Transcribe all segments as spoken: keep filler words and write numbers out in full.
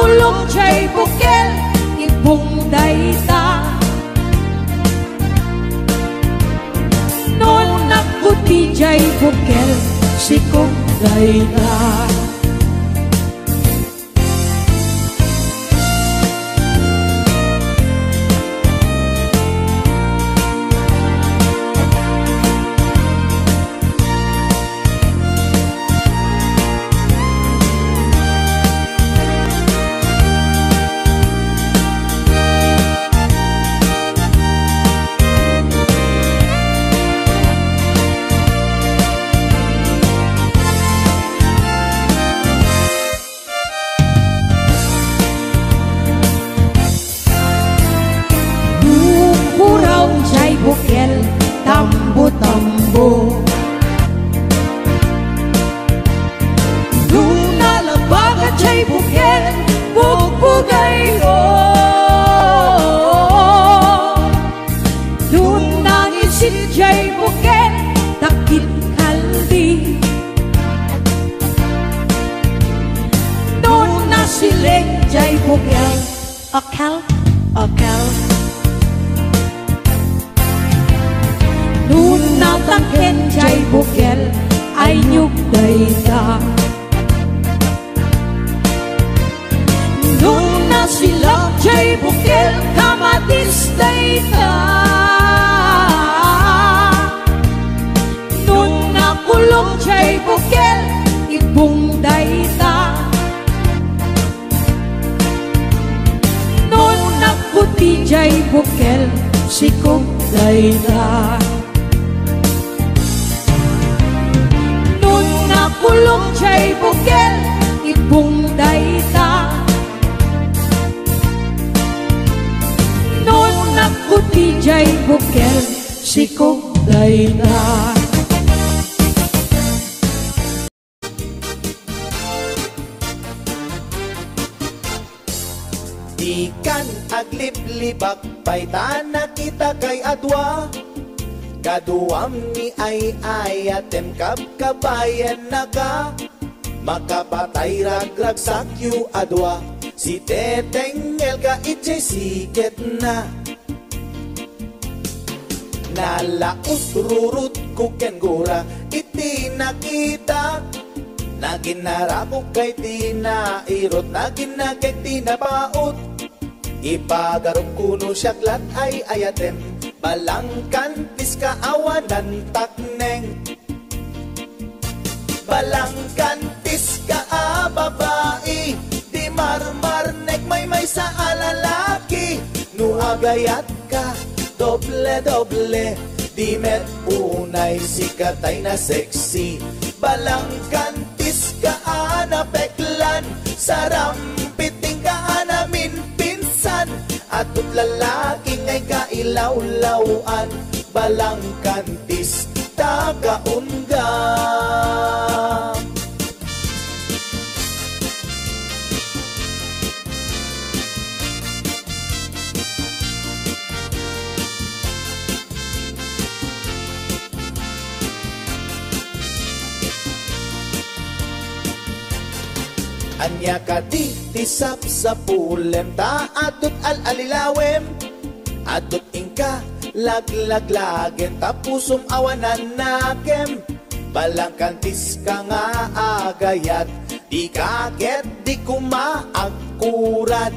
Kulong jay bukel, ibong dayta. No naputi jay bukel, sikom dayta. Bukuraw jay bukel, tambo-tambo. Duna labaga jay bukel, bugbugay-o. Duna ngisit jay bukel, takit kaldi. Duna sileg jay bukel, okel, okel. Duna tangken jay bukel, aynyog dayta. Duna silak jay bukel, kamatis dayta. Duna kulong jay bukel, ibong dayta. Duna puti jay bukel, sikom dayta. Duna kulong jay bukel, ibong dayta. Duna puti jay bukel, sikom dayta. Dikan agliblibak pay ta nakitak a dua. Kaduam ni ay-ayatem, kabkabayennaka. Makapatay ragragsakyo a dua. Sitetengngel ka idiay siketna. Nalaus-rurutko ken gura iti nakitak. Naginnarakok kay ti nairut, naginnakek ti napaut. Ipagarupko no siak lat ay-ayatem, balangkantis ka awanan takneng. Balangkantis ka a babai, di marmarnek maymaysa a lalaki. No agayat ka, doble-doble, di met unay sika tay naseksi. Balangkantis ka a napeklan, sarampiting ka a naminpinsan, atut lalaki ngay kailawlawan, balangkantis ta kaungga. Ania kadi ti sapsapulem ta atut al-alilawem? Atut inka laglaglagen ta pusom awanan nakem. Balangkantis ka nga agayat, dika ket di koma agkurad.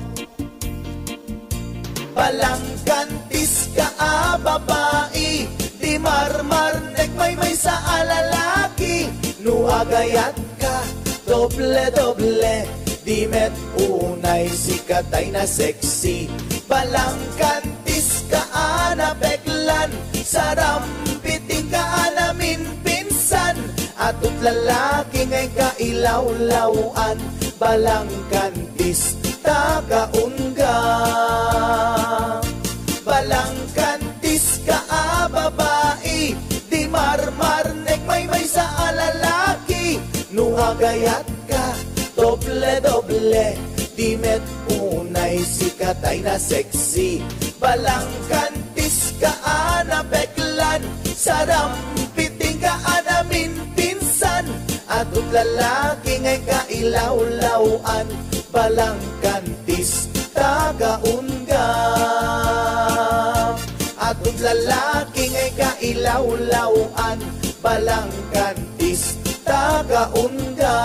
Balangkantis ka a babai, di marmarnek maymaysa a lalaki. No agayat ka, doble-doble, di met unay sika tay naseksi. Balangkantis ka a napeklan, sarampiting ka a naminpinsan, atut lalaki ngay kailawlawan, balangkantis ta kaungga. Balangkantis ka a babai, di marmarnek maymaysa a lalaki. No agayat ka, doble-doble, di met unay sika tay naseksi. Balangkantis ka a napeklan, sarampiting ka a naminpinsan, atut lalaki ngay kailawlawan, Balangkantis, taga-ungga. Aton lalaki nga ikailawlaw-an, balangkantis, taga-ungga.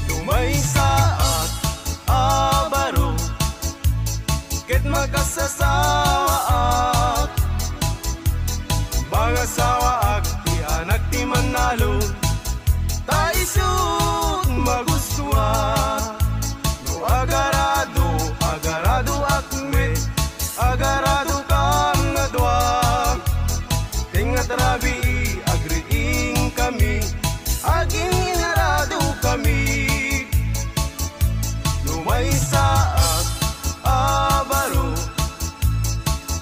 No maysaak a baro, ket makasasawaak, mangasawaak ti anak ti mannalon, ta isut' magustuak. No agarado, agaradoak met, agaradokam nga dua. Tengnga ti rabii, agriingkami, agin-inaradokami. No maysaak a baro,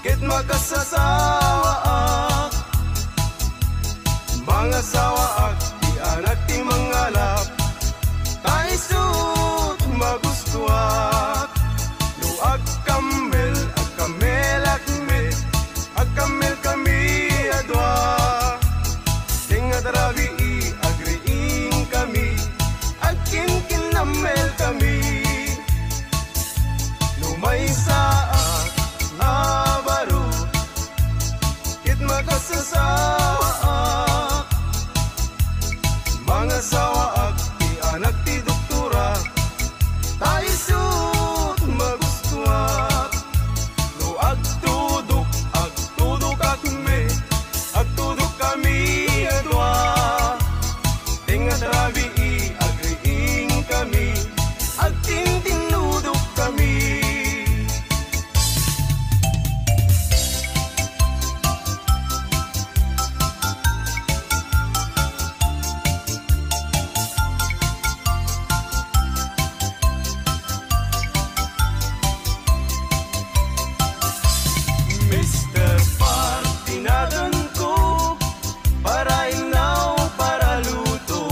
ket makasasawaak, mangasawaak ti anak ti mangalap, ta isut' magustuak. No agkammel, agkammelak met, agkammelkami a dua. Tengnga ti rabii, agriingkami, agkinkinnammelkami. No maysaak a baro, ket makasasawaak, mangasawaak ti anak ti doktora, ta isut' magustuak. No agtudok, agtudokak met, agtudokkami a dua. Tengnga ti rabii, agriingkami, agtintinnudokami. Mister Par ti naganko, para innaw, para luto,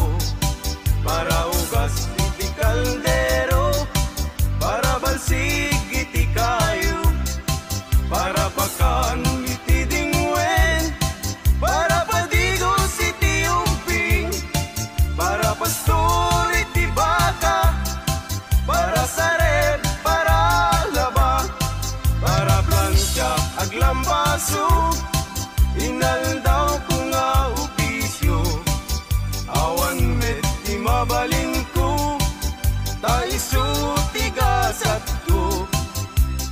para ugas iti kaldero, para balsig iti kayo, para pakan iti dingwen, para padigos iti ubbing, para pastor iti baka, para sareb, para laba, para plancha, aglambaso, inaldawko nga opisio. Awan met ti mabalinko, ta isu ti gasatko.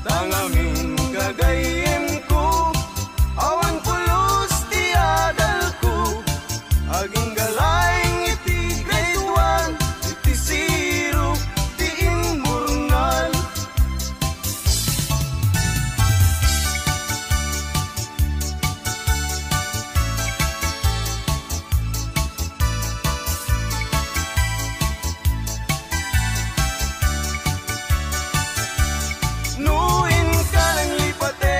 Ta ngamin gagayyemko, awan pulos ti adalko. Agingga laeng iti grade one, iti zero ti imburnal. No inka nanglipate,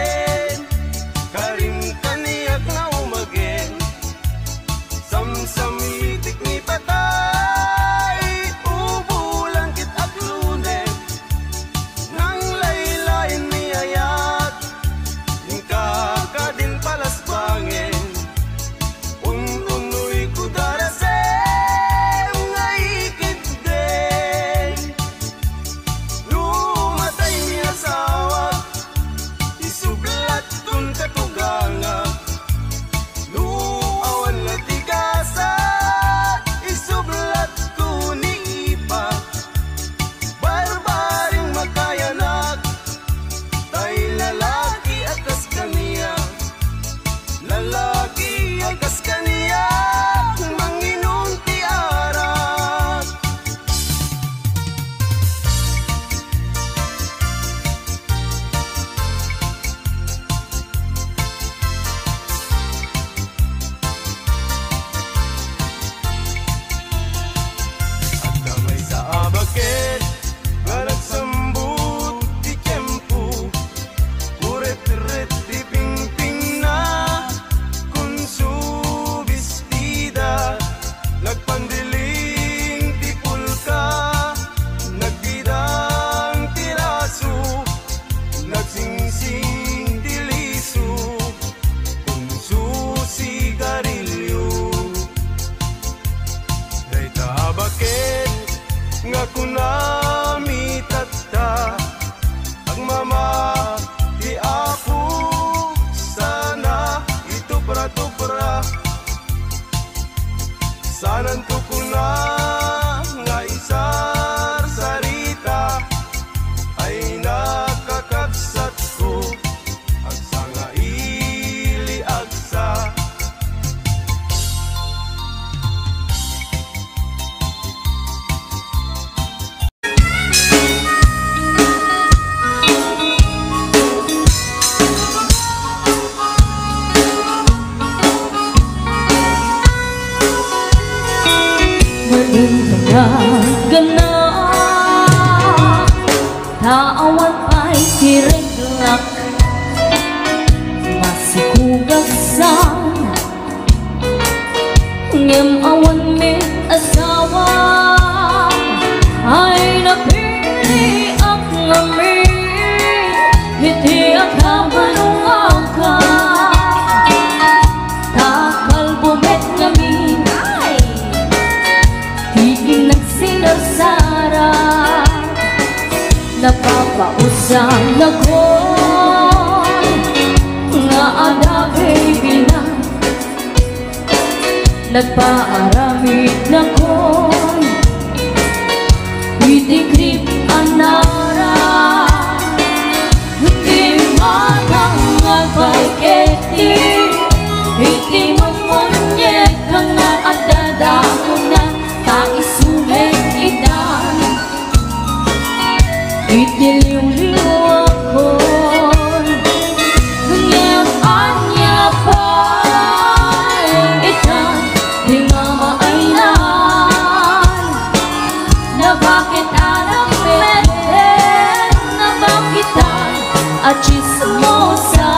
Ireglak, masikugagsan, ngem awan met asawa. Ay, napiliak ngamin iti agkabanwaka. Ta kalbo met ngamin, ay, ti inagsinarsara. Napapausanakon nga adda baby na. Nagpaaramidnakon iti krip a nara. Ti matang nga agbayketi iti mummuniek nga adda dakonna, ta isu met itan iti liwliwakon. Ngem ania pay itan ti mamaaynan? Nabakit a nagmeten? Nabakit a chismosa?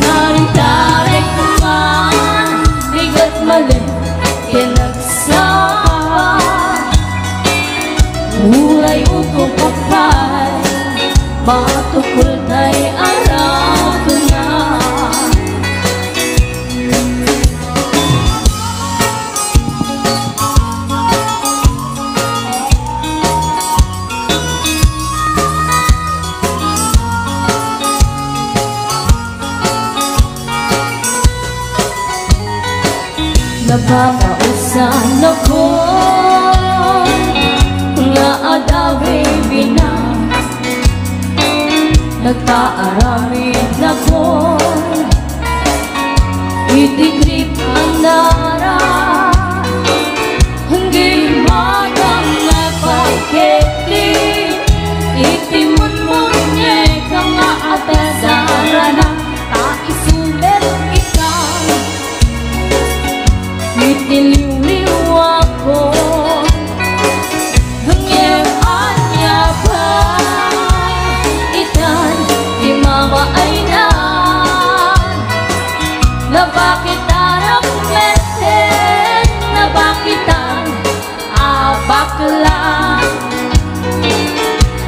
Karin-karin man, bigat malem ken nagsapa. Uray uko pay, matukol tay aratona. Napapausanakon nga adda baby na. Nagpaaramidnakon iti krip a nara. Di matang nga agbayketi iti mummuniek nga adda dakonna, ta isu met itan iti liwliwakon. Ngem ania pay itan ti mamaaynan? Nabakit a nagmeten? Nabakit a bakla?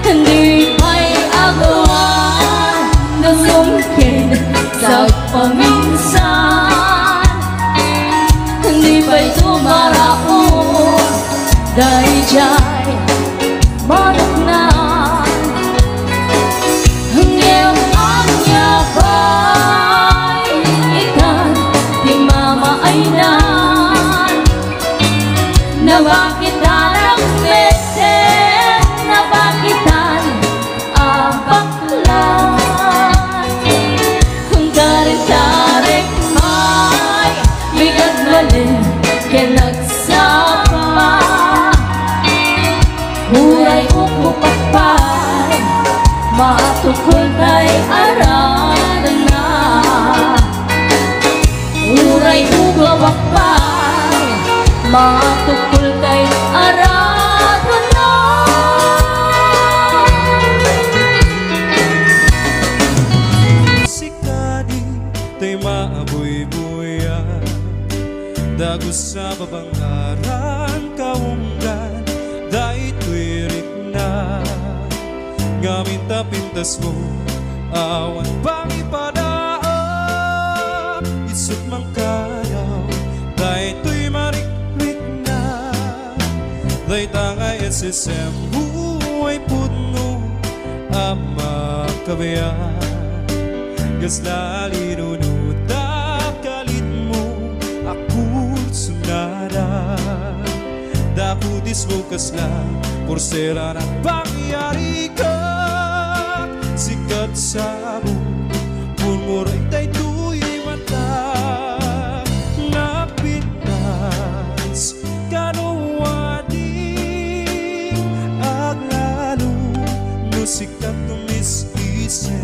Di pay agwan no sumkin sa agpaminsan. Di pay tumaraon daydiay manuknan. Ngem ania pay itan ti mamaaynan? Nabakit a nagmeten? Nabakit a bakla? Karin-karin man, bigat malem ken nagsapa. Uray uko pay, matukol tay aratona. Uray uko pay, matukol tay aratona. Sika di tay maabuybuya, dagus a babangaran kaunggan daytoy rikna. Ngamin ta pintasmo, awan pangipadaak, isut' mangkadaw daytoy marikrikna. Dayta nga S S M-mo ay pudno a makabiag. Kasla linuno ta kalitmo a kursunada. Dakutismo kasla pursela nagpangyarikak. Sikat sabong, murmuray daytoy mata. Napintas kano a di aglalo no sika tumis-isip.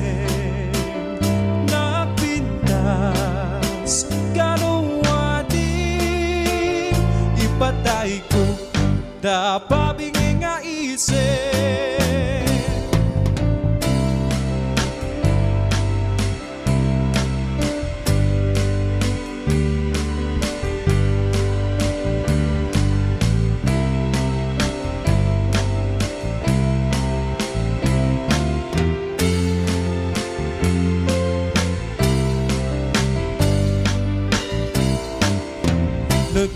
Napintas kano a di ipatayko ta pabingi nga isip.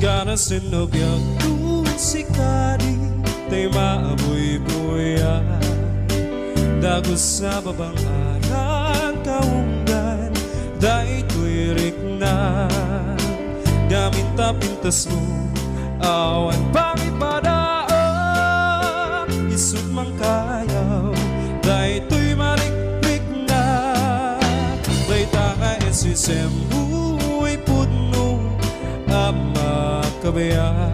Kanasin no biag tu sikadi tay maabuybuyan. Dagus a babang aran kaunggan daytoy rikna. Gamin ta pintas mo awan pangipadaak. Isut mangkayaw daytoy marikrikna. Dayta nga isisem moy pudno a makabayag.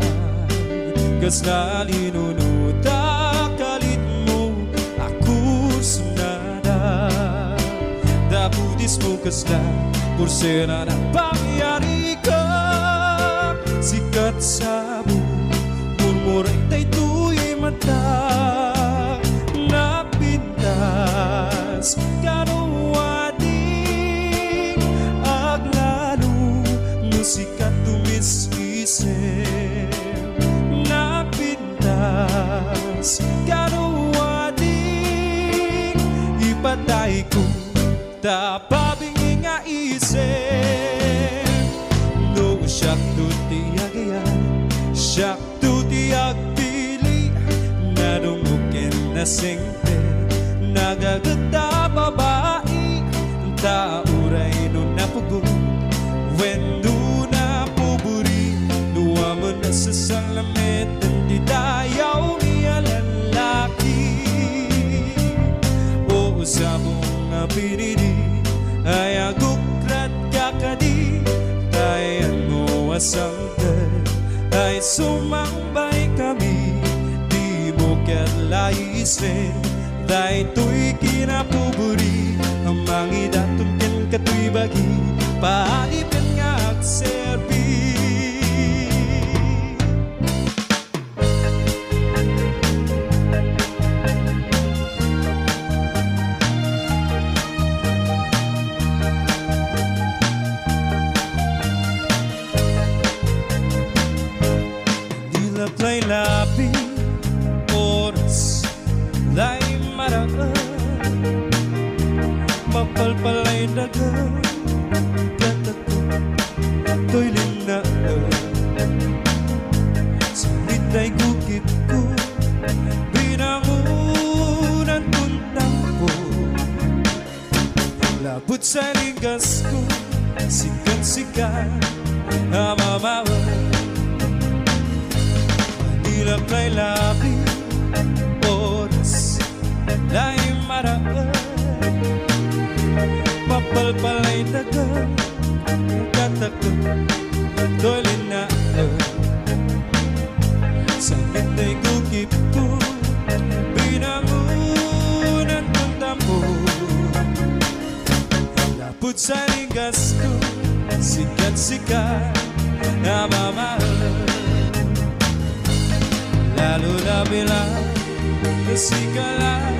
Kasla linuno ta kalitmo a kusnada. Dapudismo kasla kurserana pangyarikak. Sikat sabo, murmuray daytoy mata. Napintas kano a di aglalo no sikat tumis-isip. Napintas kano a di ipatayko ta pabingi nga isip. No siakto ti agiyan, siakto ti agpili, nadungog ken nasengpet, nagaget a babai, ta uray no napugot wenno napuburi, no amin a sasalameten ti dayaw ni a lallaki. O, sabong a pinili, ay agukrat ka kadi, ay ano a sangkal, ay sumangbay kami, di mo ket laisen, daytoy kinapuburi, a mangidaton ken katoy bagi, paalipen nga agserbi. Dilak lay labi, oras lay maraem, mapalpal lay daga, katakot toy linnaem. Sangit lay gukitko, binangonan ton tampo. Lapud sa linggasko, sikat-sikat a mamawen. Manilak lay labi, oras lay maraem. Mapalpal lay daga, katakot toy linnaem. Sangit lay gukitko, binangonan ton tampo. Lapud sa linggasko, sikat-sikat a mamaen. Lalo na bilang sika lay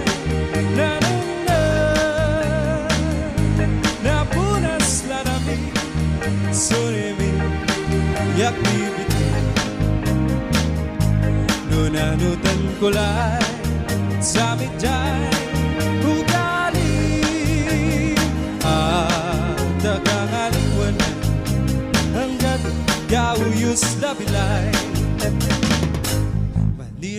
nanengneng. Napunas la nami, sunimi, yak bibiti. No nanutan ko lay, sa mitay ugali. Adda kangaliwan, angga't kauyos la bilay. Mani-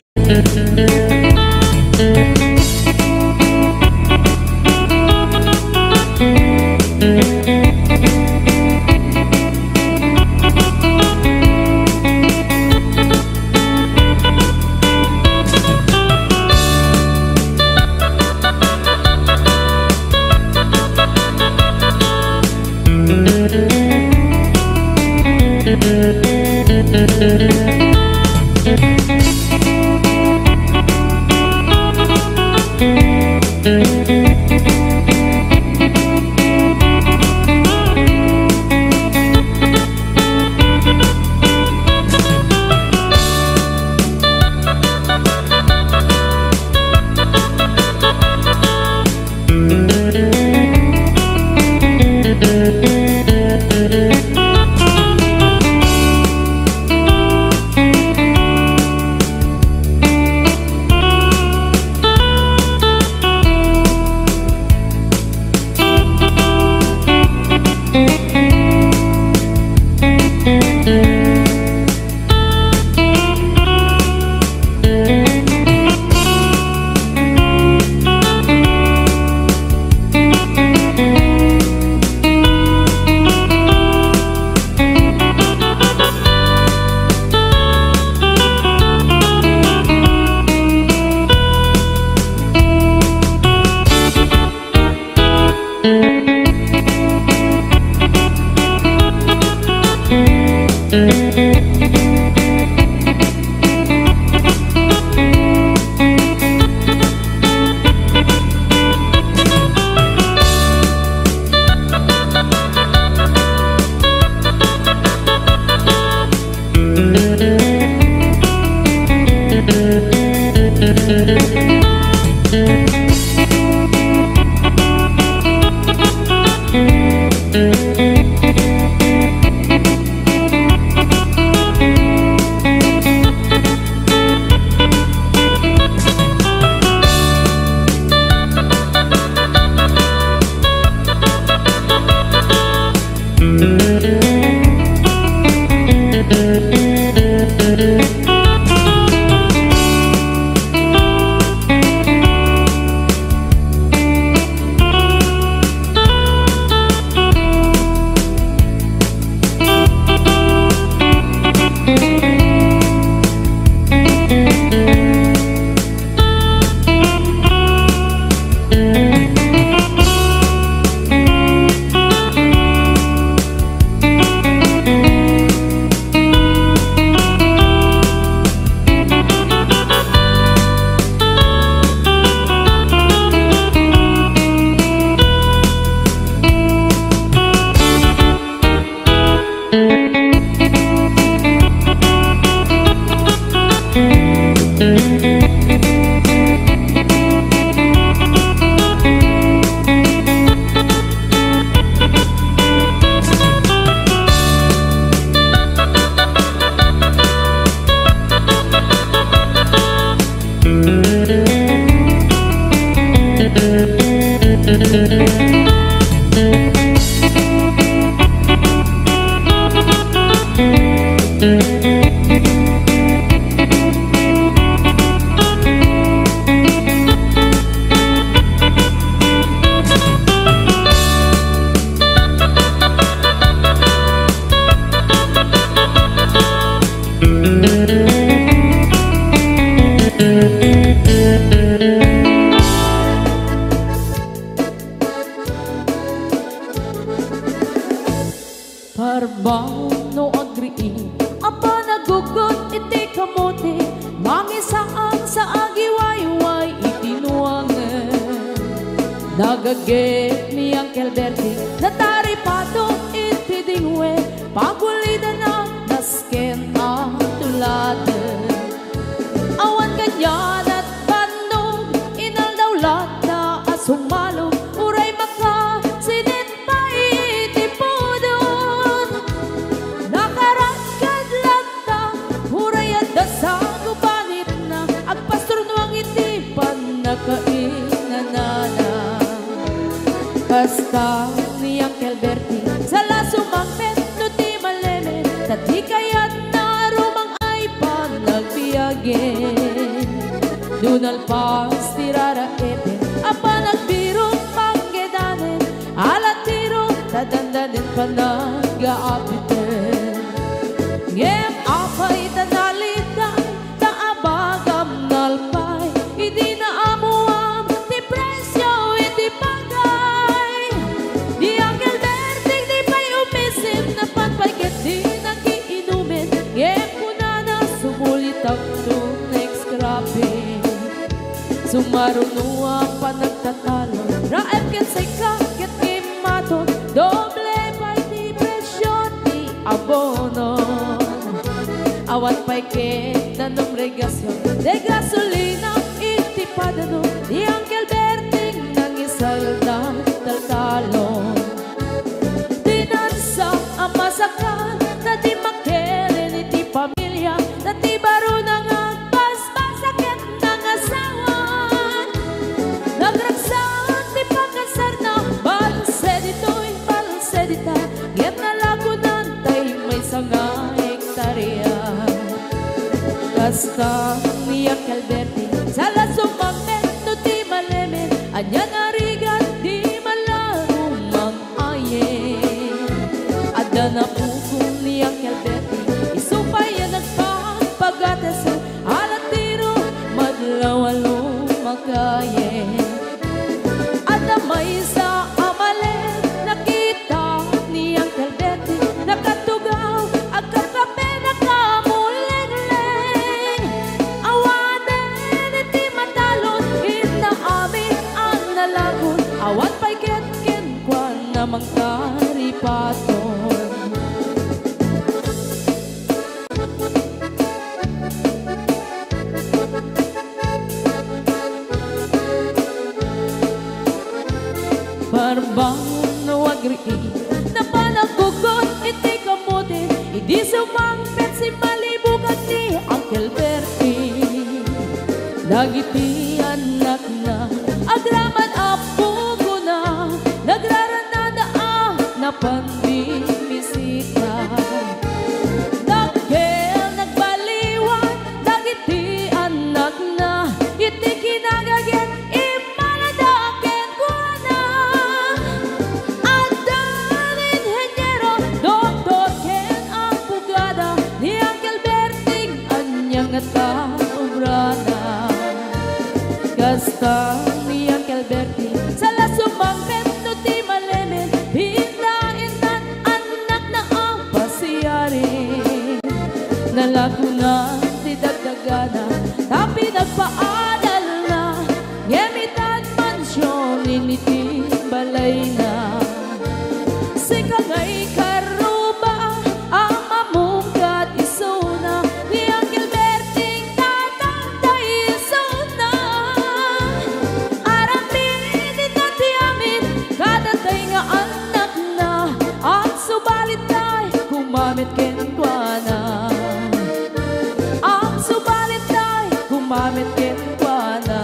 Parbaon no agriing a panaggugot iti kamote, mangisaan sa agiwayway iti nuangen. Nagaget ni Uncle Bertie, nataripato iti dingwe, pagulidana nasken a tulaten. Awan kanian a bannog, inaldaw latta a sumalo, uray makasinit pay iti pudot. Nakarakkad latta, uray adda sa gubanitna, agpasturnuang iti pannakainanana. Kasta ni Uncle Bertie, sala sumangpet no ti malemed, ta di kayatna rumang ay panagbiagen. No nalpas ti raraepen a panagbirok panggedanen, alatiro ta dandanen panagaapiten. Ngem apay ta naliday, ta abagam nalpay, idi naammoam ti presio iti bagay. Ni Uncle Berting di pay umisim, napan pay ket ti nakiinumen, ngem kunana, "Sumulitakto next cropping." Sumaruno a panagtatalo, raep ket sika ket immaton, doble pay ti presio ti abono. Awan pay ket danum regasion de gasolina iti padano, ni Uncle Berting nangisalda taltalon. Dinansa a masakkan, ta di makilen iti pamilia, ta ti barona nga agbasbasa ket nangasawan. Nagragsak ti pakasarna, balse ditoy, balse dita, ngem nalakonan tay maysa nga hektaria. Kasta ni Uncle Berting, sala sumangpet no ti malemed, ania nga rigat di malarumang ayen. Adda napukaw ni Uncle Berting, isu pay a nagpapagatas, alatiro madlaw a lumakayen. Adda maysa a malem, nakita ni Uncle Berting, nakatugaw, agkakape, nakamulengleng. Awanen iti matalon, inna amin a nalagon, awan pay ket kenkuana mangtaripaton. Parbangon no agriing, napan naggugot iti kamote, idi sumangpet simmalibugan ni Uncle Berting. Dagiti annakna, agraman a pugona, nagrarannada a napan bimisita. Dakkel nagbaliwan dagiti annakna, iti kinagaget immalada kenkuana. Adda ni inheniero, doktor, ken abogada, ni Uncle Berting, ania ngata obrana. Kasta ni Uncle Berting, sala sumangpet no ti malemed, pinta innan annakna a pasiari. Nalakonan ti dagdagana, ta pinagpaadalna, ngem itan mansion iti balayna. Sika nga ikarruba a mamungkat isuna, ni Uncle Berting tatangtay isuna. Aramid ita ti amin, kadatay nga annakna, agsubalittay, kumamet kenkuana. Agsubalittay, kumamet kenkuana.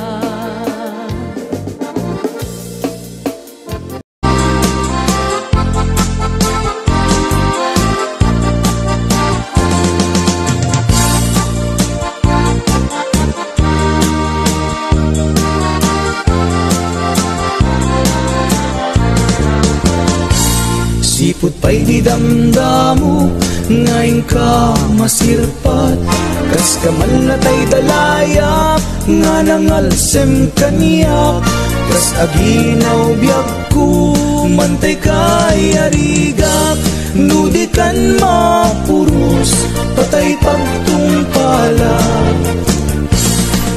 Put pay di damdamo nga inka masirpat, kas kaman natay dalayap nga nangalsem kaniak, kas aginaw biagko, mantay kay arigak, no di kan mapuros, patay pagtungpalak.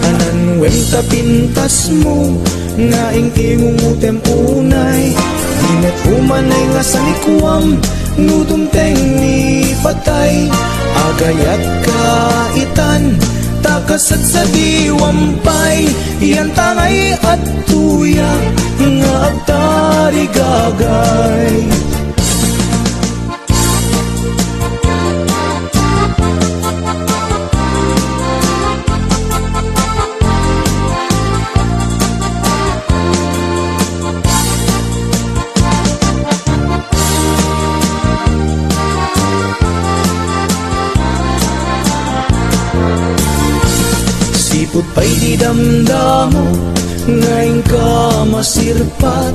Anan wen ta pintasmo, nga ing-ingungutem unay, di met umanay nga sanikuam, no dumteng ni patay, agayat ka itan, ta kasadsadiwam pay, yan ta ngay adtoyak nga agtarigagay. Sipud pay di damdamo nga inka masirpat,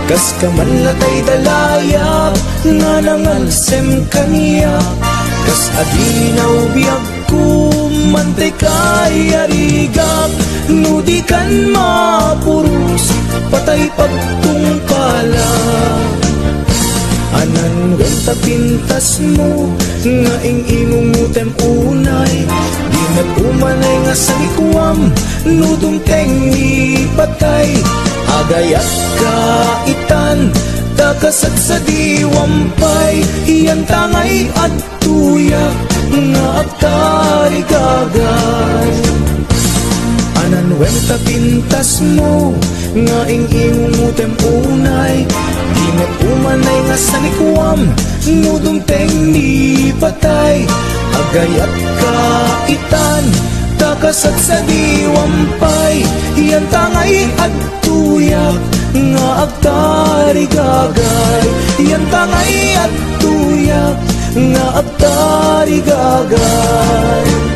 kas kaman natay dalayap nga nangalsem kaniak, kas aginaw biagko, mantay kay arigak, no di kan mapuros, patay pagtungpalak. Anan wen ta pintasmo nga ing-ingungutem unay, di met umanay nga sanikuam, no dumteng ni patay, agayat ka itan, ta kasadsadiwam pay, yan ta ngay adtoyak nga agtarigagay. Anan wen ta pintasmo nga ing-ingungutem unay, di met umanay nga sanikuam, no dumteng ni patay, agayat ka itan, ta kasadsadiwam pay, yan ta ngay adtoyak nga agtarigagay, yan ta ngay adtoyak nga agtarigagay.